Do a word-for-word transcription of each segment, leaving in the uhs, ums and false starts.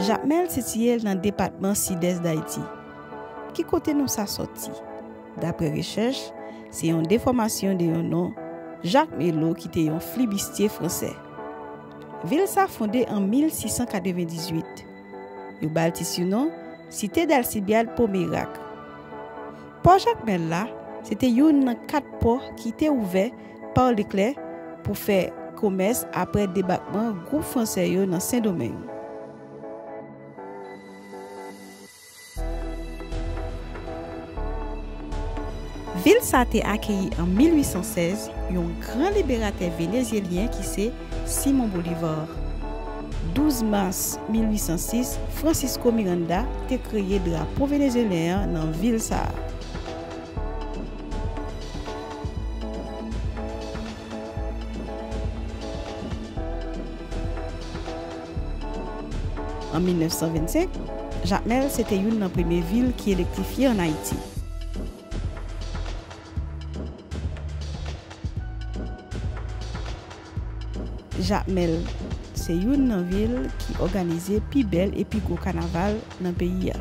Jakmèl sitiye l nan depatman Sidès Dayiti. Ki kote non sa sòti? Daprè rechèch, se yon defòmasyon de yon non, Jak Melo, ki te yon flibistye fransè. Vil sa fonde an mil sis san katrevendizuit. Yo ba l ti sinon Cité d'Alcibiade Pomeyrac. Pò Jakmèl la, se te youn nan kat pò ki te ouvè pa Leclerc pou fè komès apre debakman gwoup fransè yo nan Sendomeng. Vil sa te akeyi an mil uit san sèz yon gran liberatè venezyelyen ki se Simon Bolivar. Douz mas mil uit san sis, Francisco Miranda te kreye drapo venezyelyen an nan vil sa a. An mil nèf san vennsenk, Jakmèl se te youn nan premye vil ki elektrifye ann Ayiti. Jakmèl se youn nan vil ki òganize pi bèl e pi gwo kanaval nan peyi a.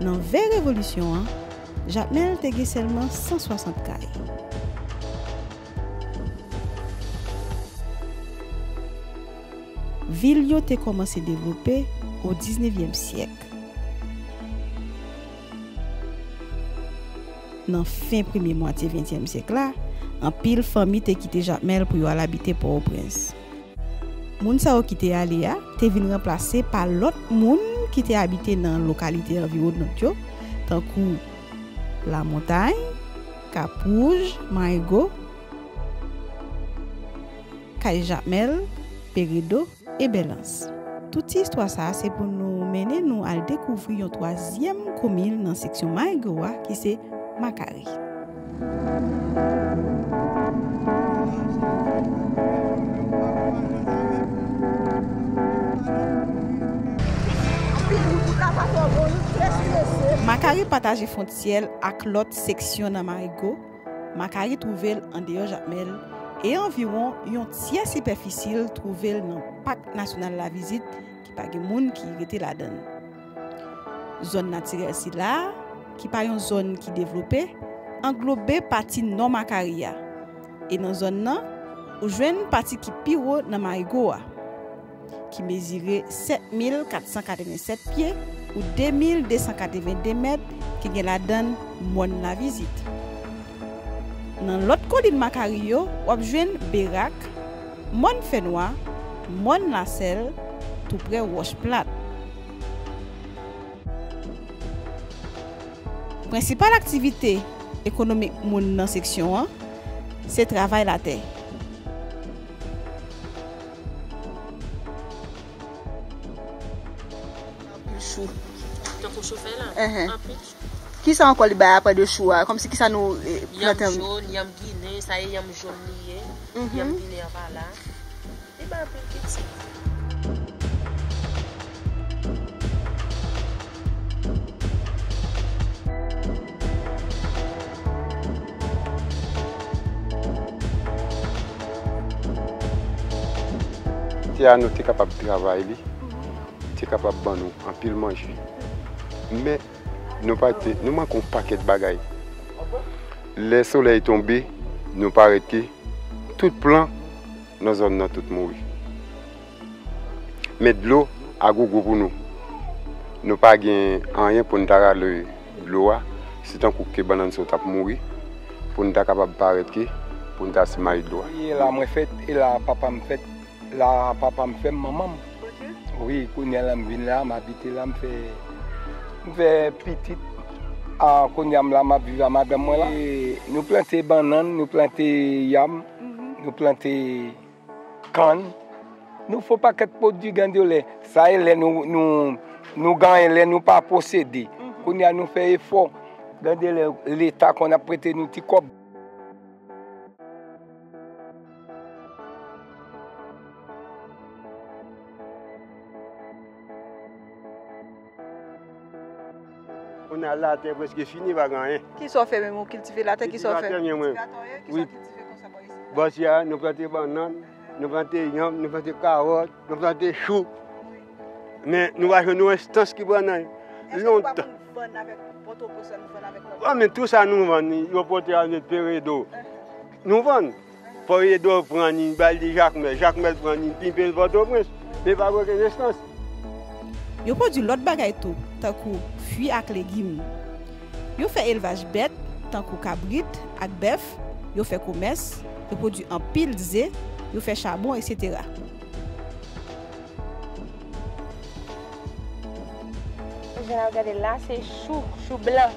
Nan vèy revolisyon an, Jakmèl te gen sèlman san swasant kay. Vil yo te kòmanse devlope o diznevyèm syèk. Nan fen premye mwatye ventyèm syèk la, anpil fanmi te kite Jakmèl pou yo al abite Pòtoprens. Moun sa yo ki te ale a te vin ranplase pa lòt moun ki te abite nan lokalite anviwonant yo, tankou Lamontay, Kap Wouj, Marigo, Kay Jakmèl, Peredo e Bèlans. Tout ti istwa sa a se pou nou mennen nou al dekouvri yon twazyèm komin nan seksyon Marigo a ki se Makari. Makari pataje fwontyè l ak lòt seksyon nan Marigo. Makari twouve l andeyò Jakmèl e anviwon yon tyè sipèfisi l twouve l nan Pak Nasyonal Lavizit ki pa gen moun ki rete ladan l. Zòn natirèl sila a, ki pa yon zòn ki devlope, anglobe pati nò Makari a. E nan zòn nan, ou jwenn pati ki pi wo nan Marigo a, ki mezire sèt mil kat san katrevennsèt pye ou de mil de san katrevende mèt, ki gen ladan l Mòn Lavizit. Nan lòt kolin Makari yo, w ap jwenn Berak, Mòn Fènwa, Mòn Lasèl, toupre Wòch Plat. Prensipal aktivite ekonomik moun nan seksyon an se travay latè. Anpil chou. Tankou chou fèy la. Enhen. Anpil chou. Kisa ankò li bay apre de chou a? Kòmsi kisa nou, eh, plante? Yanm jòn, yanm ginen, sa e yanm jòn li ye. Mhm. Yanm ginen an pa la. Li bay anpil kilti. Tè a nou te kapab travay li, li te kapab ban nou anpil manje. Men nou pa te, nou manke yon pakèt bagay. Lè solèy tonbe, nou pa rete, tout plan nan zòn nan tout mouri. Men dlo a gogo pou nou. Nou pa gen anyen pou n ta rale dlo a, se tankou ke bannann sa yo t ap mouri, pou n ta kapab parèt ke, pou n ta simaye dlo a. Wi, e la mwen fèt, e la papa m fèt, la papa m fè m manman m. Ok. Wi, kounye a la m vin la, m abite la, m fè, m fè pitit. A, kounye a m la, m ap viv a madanm mwen la. E nou plante bannann, nou plante yanm, mhm, nou plante kann, Nou fè yon pakèt pwodui Gandolè. Sa e lè nou, nou, nou genyen, lè nou pa posede. Kounye a nou fè efò. Gandolè, Leta konn ap prete nou ti kòb. Kounye a latè prèske fini, pa gen anyen. Kisa w fè menm, ou kiltive latè, kisa w fè? Kiltivatè, men mwen. Kiltivatè w ye? Kisa w kiltive konsa bò isit la? Bò isit la, nou plante bannann, nou plante yanm, nou plante kawòt, nou plante chou. Wi. Men nou pa jwenn yon enstans ki pran nan. Èske nou pa konn vann avèk Pòtoprens la, nou vann avèk lòt? Wi, men tou sa nou vann, yo pote al met Peredo. Nou vann. Peredo pran li, bay li Jakmèl, Jakmèl pran li, pimpe l Pòtoprens. Men pa gen okenn enstans. Yo pwodui lòt bagay tou, tankou fwi ak legim. Yo fè elvaj bèt, tankou kabrit ak bèf, yo fè komès, yo pwodui anpil ze, yo fè chabon, etsetera. Jan n ap gade la, se chou, chou blan.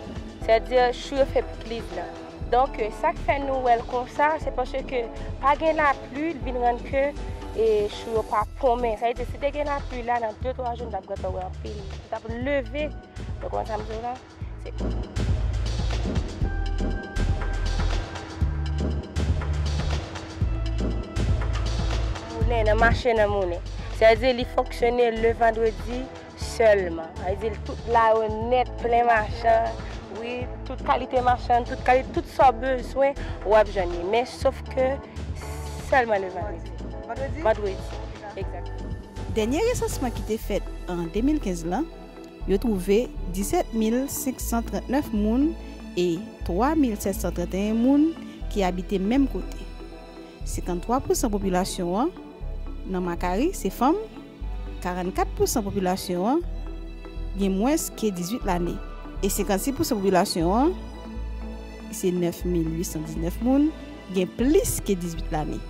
Sètadi, chou yo fè pikliz la. Donk, sa k fè nou wè l konsa, se paske pa gen lapli, l vin rann ke, e, chou yo pa ponmen. Sa vle di, si te gen lapli la, nan de twa jou, nou t ap gentan wè anpil. Nou t ap leve, nou konprann sa m di w la? Se moulen, nan mache nan moulen. Sa vle di, li fonksyone le vandredi sèlman. Sa vle di, tout lari yo nèt, plen machann. Wi, tout kalite machann, tout kalite, tout sa w bezwen, w ap jwenn li. Men sof ke sèlman le vandredi. Vandredi? Vandredi, egzakteman. Dènye resansman ki te fèt an de mil kenz lan, yo twouve disèt mil senk san trannèf moun e twa mil sèt san tranteyen moun ki abite menm kote. Senkanntwa pousan popilasyon an nan Makari se fanm, karannkat pousan popilasyon an gen mwens ke dizuit lane, e senkannsis pousan popilasyon an, ki se nèf mil uit san diznèf moun, gen plis ke dizuit lane.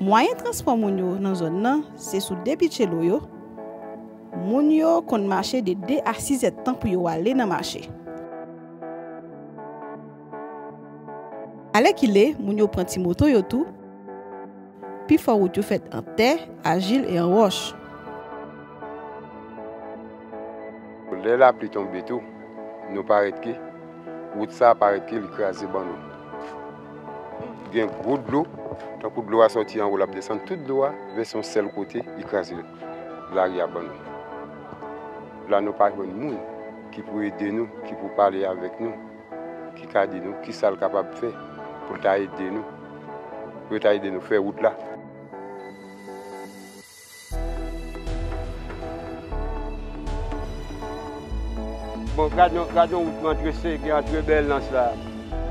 Mwayen transpò moun yo nan zòn nan se sou de pitchelo yo. Moun yo konn mache de de a sis èdtan pou yo ale nan mache. Alèkile, moun yo pran ti moto yo tou. Pifò wout yo fèt an tè, ajil e an wòch. Lè lapli tonbe tou, nou parèt ke wout sa a parèt ke li kraze ban nou. Gen gwo dlo, tankou dlo a sòti anwo, l ap desann, tout dlo a vèse yon sèl kote, li kraze lari a ban nou. La, nou pa jwenn moun ki pou ede nou, ki pou pale avèk nou, ki ka di nou kisa l kapab fè pou l ta ede nou, pou l ta ede nou fè wout la. Bon, gad yon, gad yon wout antre Segen, antre Bèlans la.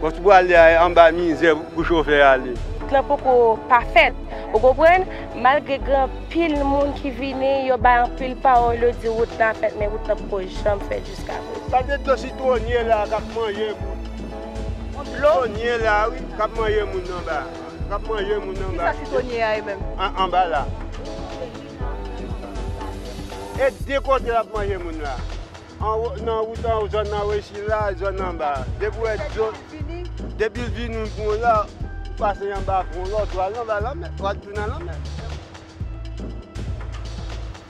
Bon, si w ale anba mizè pou chofè ale. Wout lan poko pafèt, ou konprann? Malgre gen anpil moun ki vini, yo bay anpil pawòl, yo di wout lan fèt, men wout lan poko janm fèt jiskaprezan. Gade dlo sitwonye la k ap manje moun. Dlo? Sitwonye la, wi, k ap manje moun anba. K ap manje moun anba. Kisa sitwonye a ye menm? An, anba la. E de kote l ap manje moun la. Anwo, nan wout anwo, zòn anwo isit la, zòn anba. Depi w wè dlo, depi l vini pou la, ou pase anba pou lòt, ou al anba lanmè, ou al tounen lanmè.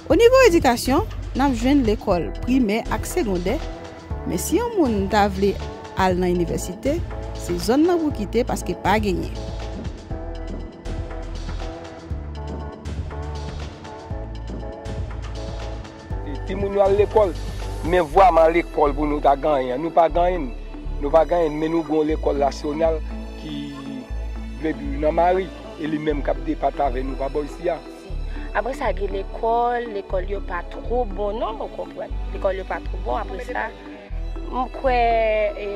O nivo edikasyon, n ap jwenn lekòl primè ak segondè, men si yon moun ta vle al nan inivèsite, se zòn nan pou kite paske pa genyen. Timoun yo al lekòl, men vrèman lekòl pou nou ta genyen an, nou pa genyen l. Nou pa genyen l, men nou gen yon lekòl nasyonal ki vle di nan mari, e li menm k ap depat avè nou pa bò isi a. Apre sa, gen lekòl, lekòl yo pa twò bon non, ou konprann. Lekòl yo pa twò bon, apre sa, m kwè, e,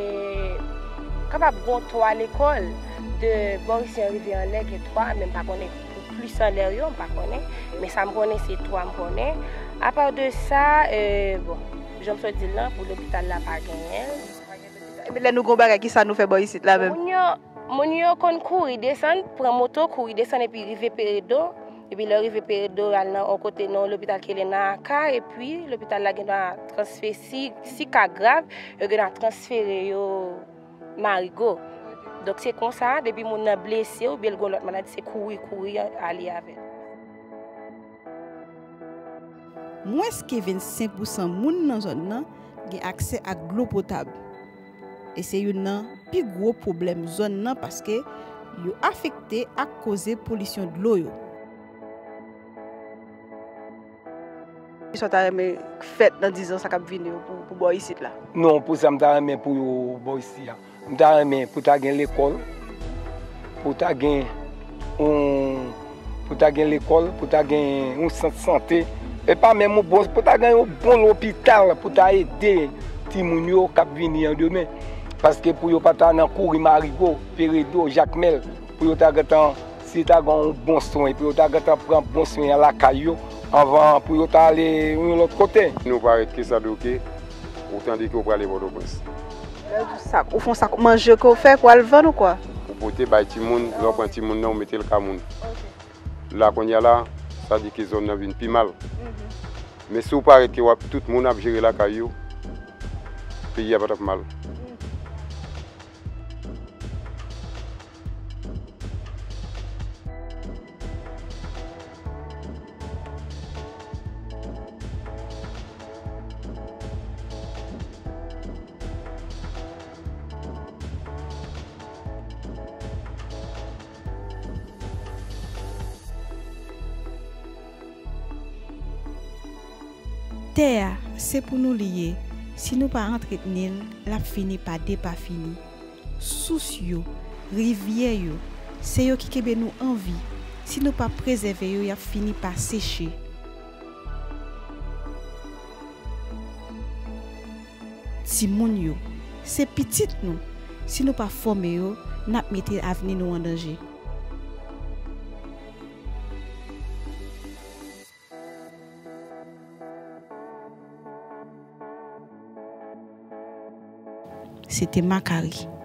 kapab gen twa lekòl, de bò isi an rive anlè, gen twa, men m pa konnen pou plis anlè yo, m pa konnen. Men sa m konnen, se twa m konnen. Apa de sa, e, bon, jan m sot di l lan, pou lopital la pa genyen l. Epi lè nou gen yon bagay, kisa nou fè bò isit la menm? Moun yo, moun yo konn kouri desann, pran moto, kouri desann, epi rive Peredo. Epi lè yo rive Peredo, al nan yon kote, nan yon lopital ki rele Naaka, epi lopital la gen dwa transfè, si, si ka grav, yo gen dwa transfere yo Marigo. Donk se konsa, depi moun nan blese oubyen l gen lòt maladi, se kouri, kouri ale avè l. Mwens ke vennsenk pousan moun nan zòn nan gen aksè ak dlo potab. E se youn nan pi gwo pwoblèm zòn nan paske yo afekte ak koze polisyon dlo yo. Kisa w ta renmen fèt nan diz an sa k ap vini yo pou, pou bò isit la? Non, pou sa m ta renmen pou yo bò isi a. M ta renmen pou ta gen lekòl, pou ta gen yon pou ta gen lekòl, pou ta gen yon sant sante, e pa menm yon bon, pou ta gen yon bon lopital pou ta ede timoun yo k ap vini an demen. Paske pou yo pa ta nan kouri Marigo, Peredo, Jakmèl, pou yo ta gentan, si ta gen yon bon swen, pou yo ta gentan pran bon swen an lakay yo, anvan pou yo ta ale yon lòt kote. Nou pa ret ke sa doke, ou tande ke w prale Pòtoprens. Lè w di sak, ou fè yon sak manje ke w fè pou al vann ou kwa? Ou pote bay timoun, lè w pran timoun nan, ou mete l ka moun. La kounye a la, sa di ke zòn nan vin pi mal. Men si w pa ret ke w ap tout moun ap jere lakay yo, peyi a pa t ap mal. Tè a, se pou nou li ye. Si nou pa antretni l, l ap fini pa depafini. Sous yo, rivyè yo, se yo ki kenbe nou an vi. Si nou pa prezève yo, y ap fini pa seche. Timoun yo, se pitit nou. Si nou pa fòme yo, n ap mete avni nou an danje. Se te Makari.